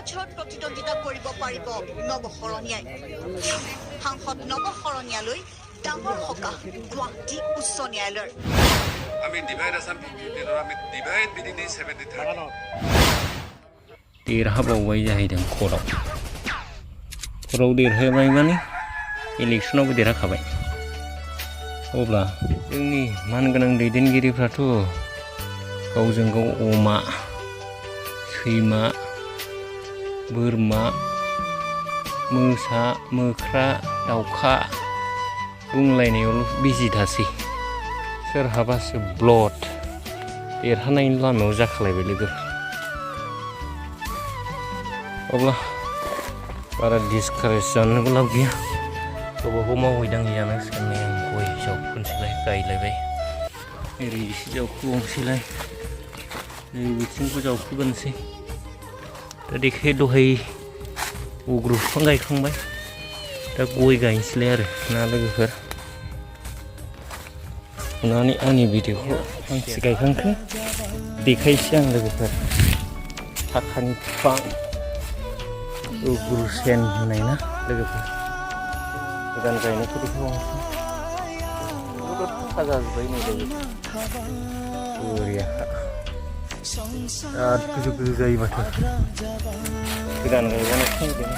নিৰ্বাচনত প্ৰতিদ্বন্দ্বিতা কৰিব পাৰিব নৱশৰণীয়াই সাংসদ নৱশৰণীয়ালৈ ডাঙৰ সকাহ গুৱাহাটী উচ্চ ন্যায়ালয়ৰ আমি ডিভাইড আসাম আমি ডিভাইড बिदिनो 73 देरहाबावबाय जाहैदों खराव देरहोबाय माने इलेक्सनावबो देरहाखाबाय अब्ला जोंनि मानगोनां दैदेनगिरिफ्राथ' गावजों गाव अमा सैमा बोरमा मोसा मोख्रा दाउखा बुंलायनायावल' बिजि थासै सोरहाबासो ब्लड देरहानायनि लामायाव जाखालायबाय लोगोफोर अब्ला बारा डिसकारेज जानोबो लाब गैया गावबागाव मावहैदाङै जानांसिगोन नै आं गय जावखुनोसैलाय गायलायबाय ओरै एसे जावखुबावनोसैलाय नै बिथिंखौ जावखुगोनसै दा देखाय दहाय उग्र बिफां गायखांबाय दा गय गायनोसैलाय आरो ना लोगोफोर अनानै आंनि भिडिअखौ फांसे गायखांखो देखायसै आं लोगोफोर थाखानि बिफां उग्र सेन होननाय ना लोगोफोर गोदान गायनायखौ देखायबावनोसै जोबोद थाखा जाजोब्बाय नै लोगोफोर बोरियाखा बिराद गोजौ गोजौ जायो माथो गोदान गायबावनायखौ नुदों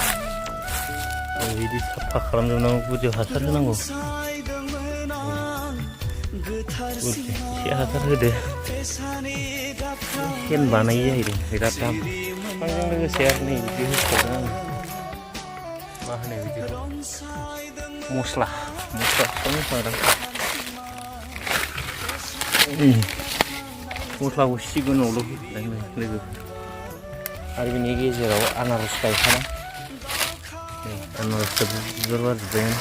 बिदि साफा खालामजोबनांगौ गुदियाव हासार होनांगौ एसे हासार होदो सेन बानायो जाहैदों बिराद दाम बिफांजों लोगोसे आरो नै बिदि होखादों आङो मा होनो बिदिखौ मस्ला बिफांनि फांदां मस्लाखौ सिगुनावल' होदों लोगोफोर आरो बिनि गेजेराव आनारस गायखाना आनारसआ बिबार बारजोब्बायानो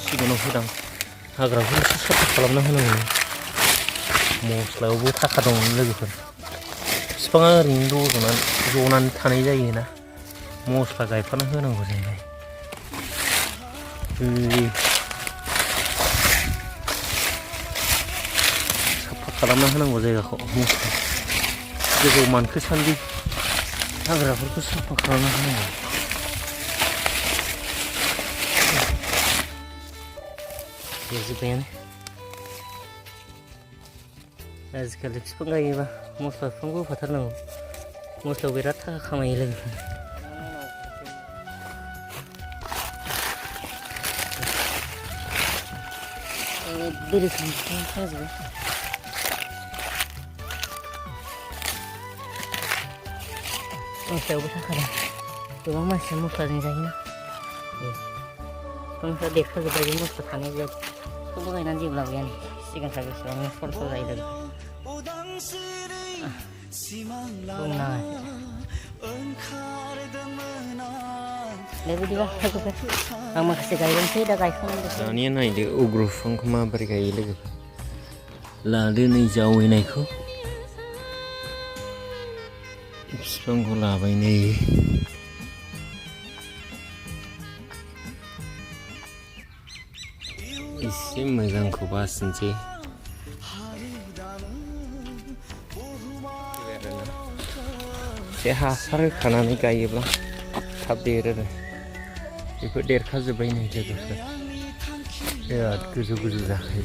सिगुनाव होदां हाग्राखौ एसे साफा खालामना होनांगौ मस्लायावबो थाखा दं लोगोफोर बिफाङा ओरैनो जनानै थानाय जायोना मस्ला गायफाना होनांगौ जाहैबाय साफा खालामना होनांगौ जायगाखौ मस्ला गोजौ मानखो सान्दि हाग्राफोरखौ साफा खालामना होनांगौ देरजोब्बायानो आजिखालि बिफां गायोबा मस्ला बिफांखौ होफाथारनांगौ मस्लायाव बिराद थाखा खामायो लोगोफोर बेरोखोमनि बिफां थाजोबो मस्लायावबो थाखा दं गोबां मानसिया मस्लाजों जायोना बिफांफ्रा देरखाजोब्बाय बे मस्ला थानाय जायो बिफांखौ गायनानै जेबो लाब गैया नै सिगांफ्रा बेसेबां खरसा जायो लोगो बेबायदिबा आं माखासे गायनोसै दा गायखांनांगौ दानिया नायदो उग्र बिफांखौ माबोरै गायो लोगोफोर लादो नै जावैनायखौ बिफांखौ लाबाय नै एसे मोजांखौ बासिनोसै एसे हासार होखानानै गायोब्ला थाब देरो आरो बेफोर देरखाजोब्बाय नै लोगोफोर बिराद गोजौ गोजौ जाखायो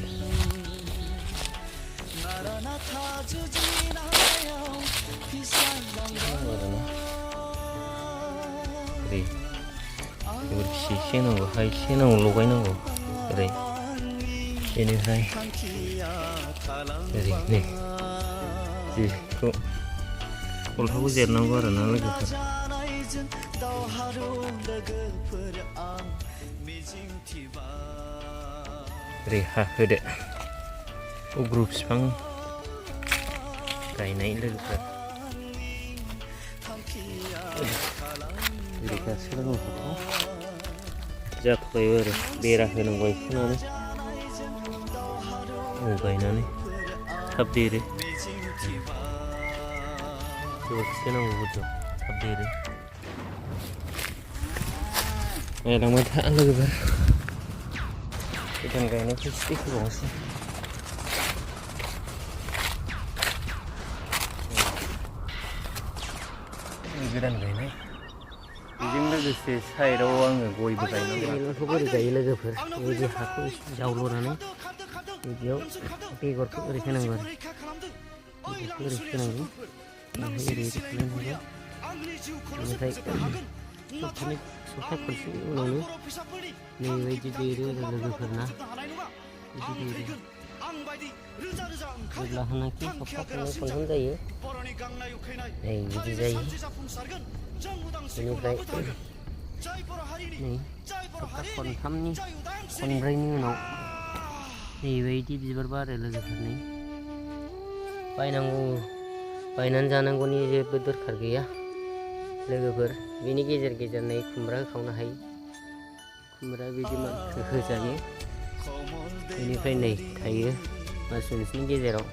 ओरै गोबोरखि एसे नांगौ हा एसे नांगौ लगायनांगौ ओरै बेनिफ्राय ओरै नै जिखौ खलथाखौ जेरनांगौ आरो ना लोगोफोर ओरै हा होदो उग्र बिफां गायनाय लोगोफोर ओरै गासैबो जाथ'बायबो आरो बेरा होनांगौ बेखौनो गायनानै थाब देरो गोबोरखि नांगौ गुदियाव थाब देरो नायलांबाय था लोगोफोर गोदान गायनायखौ एसे होबावनोसै गोदान गायनाय बेजों लोगोसे साइडआव आङो गयबो गायनांगौ बेखौ बोरै गायो लोगोफोर बेबायदि हाखौ जावल'नानै बिदियाव बेगरखौ ओरै होनांगौ आरो बेगरखौ ओरै होनांगौ ओमफ्राय ओरै खालामनांगौ बेनिफ्राय सप्ता खनसेनि उनावनो नैबायदि देरो आरो लोगोफोरना बिदि देरो जेब्लाहानाखि सप्ता खननै खनथाम जायो नै बिदि जायो बेनिफ्राय नै सप्ता खनथामनि खनब्रैनि उनाव नैबायदि बिबार बारो लोगोफोरनि बायनानै जानांगौनि जेबो दरखार गैया लोगोफोर बेनि गेजेर गेजेर नै खुमब्रा होखावनो हायो खुमब्रा बिदि होजायो बेनिफ्राय नै थायो मास मोनसेनि गेजेराव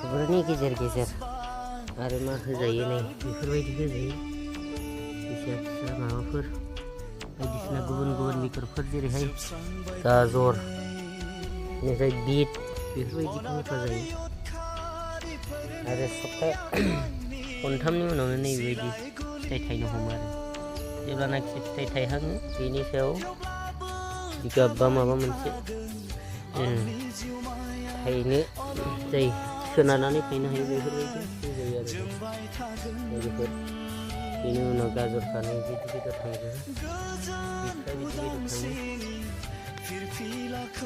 खुमब्रानि गेजेर गेजेर आरो मा होजायो नै बेफोरबायदि होजायो फिसा फिसा माबाफोर बायदिसिना गुबुन गुबुन बेगरफोर जेरैहाय गाजर बेनिफ्राय बिट बेफोरबायदिखौ होफाजायो आरो सप्ता खनथामनि उनावनो नैबेबायदि फिथाइ थायनो हमो आरो जेब्लानाखि फिथाइ थायहाङो बेनि सायाव जिगाब बा माबा मोनसे थायनो जायो सोनारनानै थायनो हायो बेफोरबायदि होजायो आरो लोगोफोर बेनि उनाव गाजरफ्रानो गिदिर गिदिर थांजोबो बिटफ्रा गिदिर गिदिर थाङो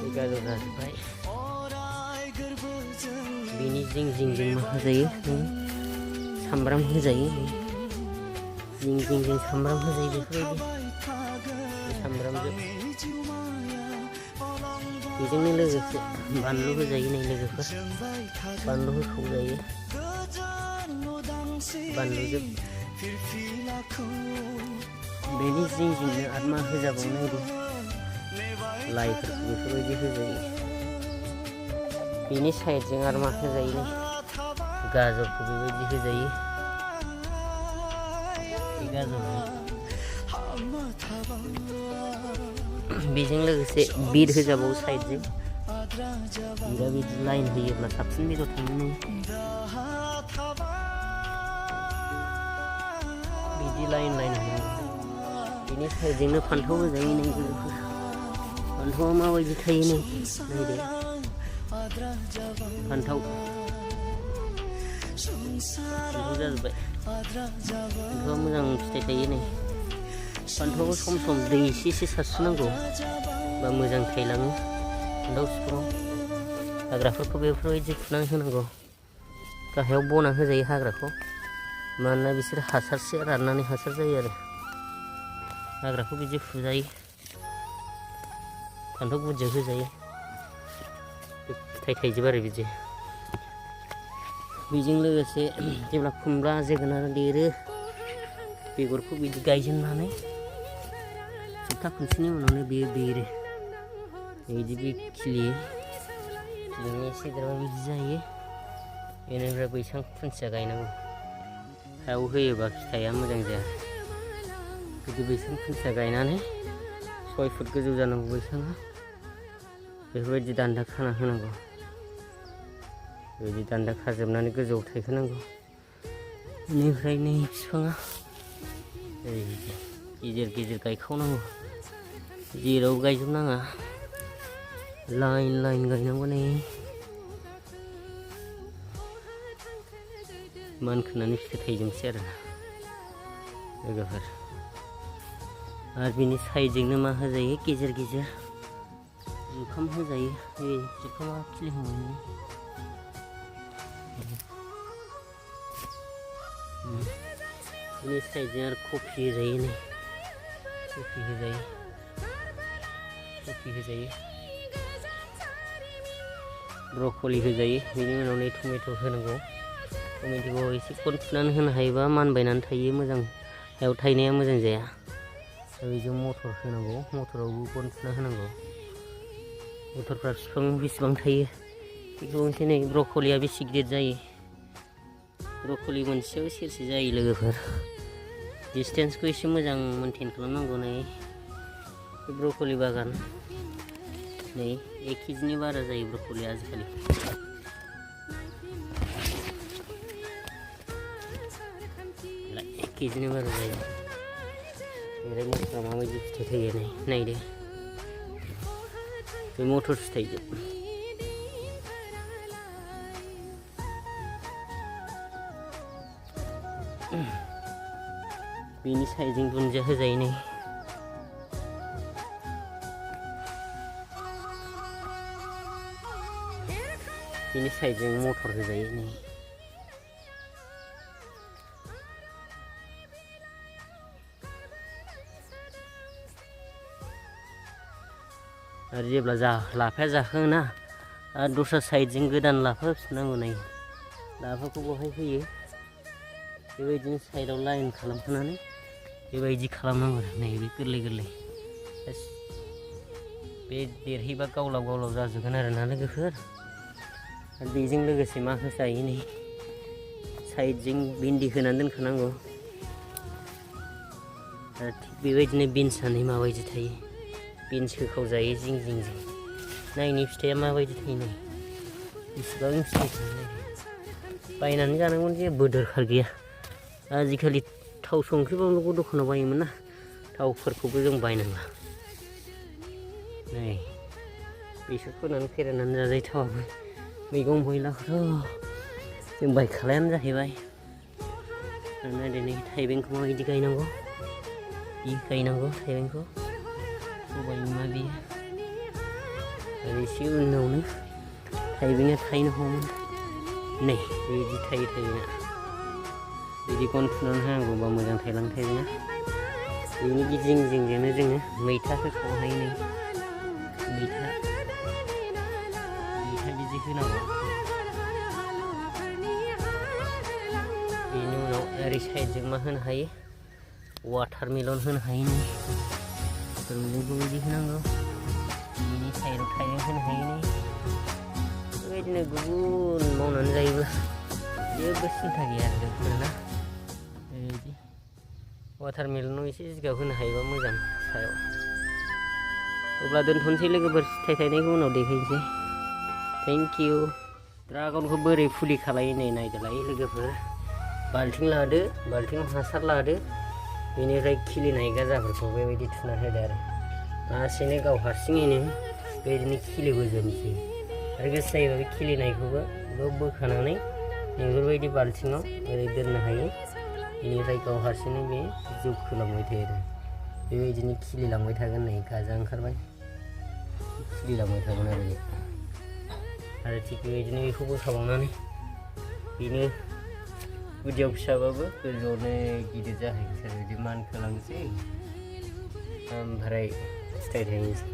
बे गाजर जाजोब्बाय बेनि जिं मा होजायो सामब्राम होजायो जिं सामब्राम होजायो बेफोरबायदि सामब्रामजों बेजोंनो लोगोसे बानलु होजायो नै लोगोफोर बानलु होखावजायो बानलुजों बेनि जिंनो आरो मा होजाबावनांगौ लाइफोरखौ बेफोरबायदि होजायो बेनि साइडजों आरो मा होजायो नै गाजरखौ बेबायदि होजायो बे गाजरजों बेजों लोगोसे बिट होजाबावो साइडजों बिटआ बिदि लाइन होयोब्ला साबसिन बेदर थाङो बिदि लाइन होयो बेनि साइडजोंनो फान्थाव होजायो नै फान्थावआ माबायदि थायो नै नायदो फान्थाव जाजोब्बाय फान्थावआ मोजां फिथाइ थायो नै फान्थावखौ सम दै एसे सारस्रिनांगौ बा मोजां थायलाङो फान्थाव बिफाङाव हाग्राफोरखौ बेफोरबायदि फुनानै होनांगौ गाहायाव बना होजायो हाग्राखौ मानोना बिसोर हासारसो राननानै हासार जायो आरो हाग्राखौ बिदि फुजायो फान्थाव गुदियाव होजायो फिथाइ थाइजोबो आरो बिदि बेजों लोगोसे जेब्ला खुमब्रा जोगोनार देरो बेगरखौ बिदि गायजेननानै सप्ता खनसेनि उनावनो बेयो देरो बिदि बे खिलियो खिलिनाया एसे देरबा बिदि जायो बेनिफ्राय बैसां खुन्थिया गायनांगौ हायाव होयोबा फिथाइया मोजां जाया बिदि बैसां खुन्थिया गायनानै 6 फुट गोजौ जानांगौ बैसाङा बेफोरबायदि दान्दा खाना होनांगौ बेबायदि दान्दा खाजोबनानै गोजौआव थायहोनांगौ बेनिफ्राय नै बिफाङा गेजेर गायखावनांगौ जेराव गायजोबनाङा लाइन गायनांगौ नै मानखोनानै फिथाइ थाइजोबसै आरो लोगोफोर आरो बिनि साइडजोंनो मा होजायो गेजेर जुखाम होजायो बे जुखामा खिलिहांबाय बिनि साइडजों आरो कफि होजायो नै कफि होजायो ब्रकलि होजायो बेनि उनाव नै टमेट' होनांगौ टमेट'खौ एसे गन थुनानै होनो हायोबा मानबायनानै थायो मोजां हायाव थायनाया मोजां जाया बेजों मटर होनांगौ मटरावबो गन थुना होनांगौ मटरफ्रा बिफां बेसेबां थायो बेखौ मोनसे नै ब्रकलिया बेसे गिदिर जायो ब्रकलि मोनसेयाव सेरसे जायो लोगोफोर डिसटेन्सखौ एसे मोजां मेनटेन खालामनांगौ नै ब्रकलि बागान नै 1 केजिनि बारा जायो ब्रकलिया आजिखालि केजिनि बारा जायो ओमफ्राय मटरा माबायदि फिथाइ थायो नायदो बे मटर फिथाइजों बेनि साइडजों दुन्दिया होजायो नै बेनि साइडजों मटर होजायो नै आरो जेब्ला लाफाया जाखाङोना आरो दस्रा साइडजों गोदान लाफा होफिननांगौ नै लाफाखौ बहाय होयो बेबायदिनो साइडआव लाइन खालामखानानै बेबायदि खालामनांगौ नै बे गोरलै गोरलै बे देरहैबा गावलाव जाजोबगोन आरोना लोगोफोर आरो बेजों लोगोसे मा होजायो नै साइडजों भिन्दि होनानै दोनखानांगौ आरो थिग बेबायदिनो बिन्सआनो माबायदि थायो बिन्स होखावजायो जिं नायनि फिथाइया माबायदि थायो नै बेसेबां फिथाइ थायो बायनानै जानांगौनि जेबो दरखार गैया आजिखालि थाव संख्रि बानलुखौ दखानाव बायोमोन ना थावफोरखौबो जों बायनांला नै बेसर फोनानै फेरेनानै जाजायो थावाबो मैगं मैलाखौथ' जों बायखालायानो जाहैबाय नायदो नै थाइबेंखौ माबायदि गायनांगौ बि गायनांगौ थाइबेंखौ सबाय बिमा बियो आरो एसे उनावनो थाइबेंआ थायनो हमो नै बेबायदि थायो थाइबेंआ बिदि गन थुनानै होनांगौबा मोजां थायलाङो थाइबेंआ बेनि जिंजोंनो जोङो मैथा होखावनो हायो नै मैथा बिदि होनांगौ बेनि उनाव ओरै साइडजों मा होनो हायो वाटारमेलन होनो हायो नै वाटारमेलनखौ बिदि होनांगौ बेनि साइडआव थाइबें होनो हायो नै बेबायदिनो गुबुन मावनानै जायोब्ला जेबो सिन्था गैया आरो ना बेबायदि वाटारमेलनाव एसे जिगाब होनो हायोबा मोजां सायाव अब्ला दोनथ'नोसै लोगोफोर फिथाइ थायनायखौ उनाव देखायनोसै थेंक इउ ड्रागनखौ बोरै फुलि खालायो नै नायदोलाय लोगोफोर बाल्थिं लादो बाल्थिङाव हासार लादो बेनिफ्राय खिलिनाय गाजाफोरखौ बेबायदि थुना होदो आरो लासैनो गाव हारसिङैनो बेबायदिनो खिलिबोजोबनोसै आरो गोसो जायोबा बे खिलिनायखौबो बोखानानै बेफोरबायदि बाल्थिङाव ओरै दोननो हायो बेनिफ्राय गाव हारसिङै बे जौखोलांबाय थायो आरो बेबायदिनो खिलिलांबाय थागोन नै गाजा ओंखारबाय खिलिलांबाय थागोन आरो थिग बेबायदिनो बेखौ बोखाबावनानै बेनो गुदियाव फिसाबाबो गोजौआवनो गिदिर जाहैनोसै आरो बिदि मानखोलांसै ओमफ्राय फिथाइ थायनोसै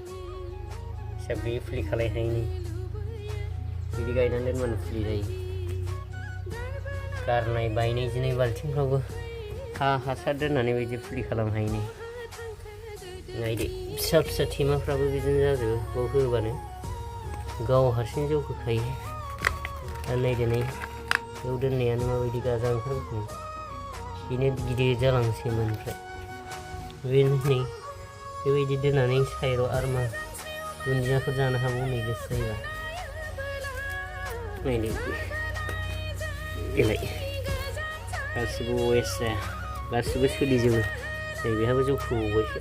फिसा बे फुलि खालायहायनि बिदि गायनानै दोनबानो फुलि जायो गारनाय बायनाय जिनाय बाल्थिंफ्रावबो हासार दोननानै बिदि फुलि खालामनो हायो नै नायदो फिसा थेमाफ्राबो बिदिनो जाजोबो बाव होबानो गाव हारसिं जौखोखायो आरो नायदो नै बेयाव दोननायानो माबायदि गाजा ओंखारबोखो बेनो गिदिर जालांसैमोन ओमफ्राय बेनो नै बेबायदि दोननानै साइडआव आरो मा दुन्दियाफोर जानो हागौ नै गोसो जायोबा नायदो देलाय गासिबो वेस्ट जाया गासिबो सोलिजोबो नै बेहाबो जौखोबावबायसो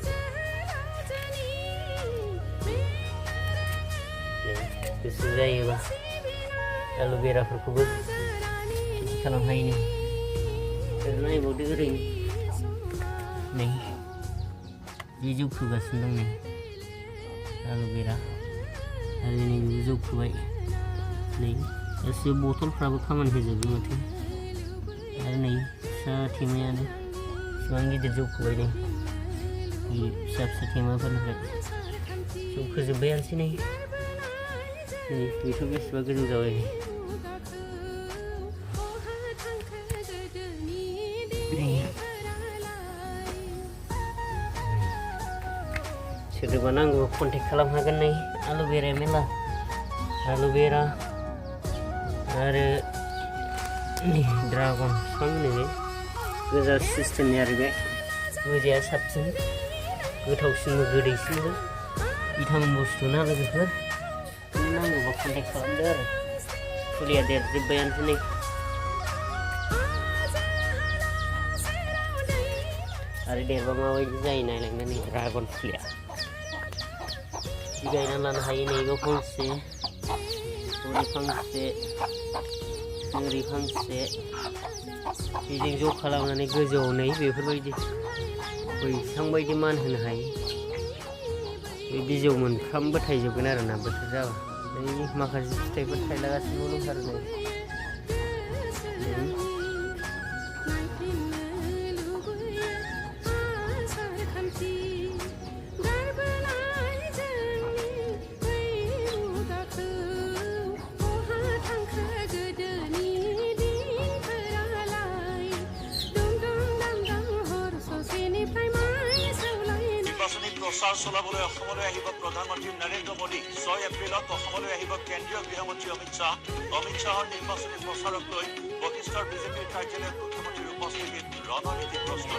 गोसो जायोबा एल'भेराफोरखौबो खेथि खालामनो हायो नै ओरैनो नायबावदो ओरैनो नै जे जौखोगासिनो दं नै एल'भेरा आरो नै बेबो जौखोबाय नै गासिबो बथलफ्राबो खामानि होजोबो माथो आरो नै फिसा थेमायानो बेसेबां गिदिर जौखोबाय नै फिसा थेमाफोरनिफ्राय जौखोजोब्बायानोसै नै बेथ' बेसेबा गोजौ जाबाय सोरनोबा नांगौ कन्टेक्ट खालामनो हागोन नै एल'भेराया मेरला एल'भेरा आरो ड्रागन बिफां होनो गोजा सिस्टेमनि आरो बे गोजाया साबसिन गोथावसिनबो गोदैसिनबो भिटामिन बुस्थु ना लोगोफोर नांगौबा कन्टेक्ट खालामदो आरो फुलिया देरजोब्बायानोसै नै आरो देरबा माबायदि जायो नायलांनो नै ड्रागन फुलिया गायना लानो हायो नैबो फांसे ओरै फांसे ओरै फांसे बेजों ज' खालामनानै गोजौआव नै बेफोरबायदि बैसां बायदि मान होनो हायो बे बिजौ मोनफ्रामबो थाइजोबगोन आरोना बोथोर जाबा नै माखासे फिथाइफोर थायलागासिनो दंथारो नै প্ৰচাৰ চলাবলৈ অসমলৈ আহিব প্ৰধানমন্ত্ৰী নৰেন্দ্ৰ মোদী 6 এপ্ৰিলত অসমলৈ আহিব কেন্দ্ৰীয় গৃহমন্ত্ৰী অমিত শ্বাহৰ নিৰ্বাচনী প্ৰচাৰক লৈ বশিষ্ঠৰ বিজেপিৰ কাৰ্যালয়ত মুখ্যমন্ত্ৰীৰ উপস্থিতিত ৰণনীতি প্ৰস্তুত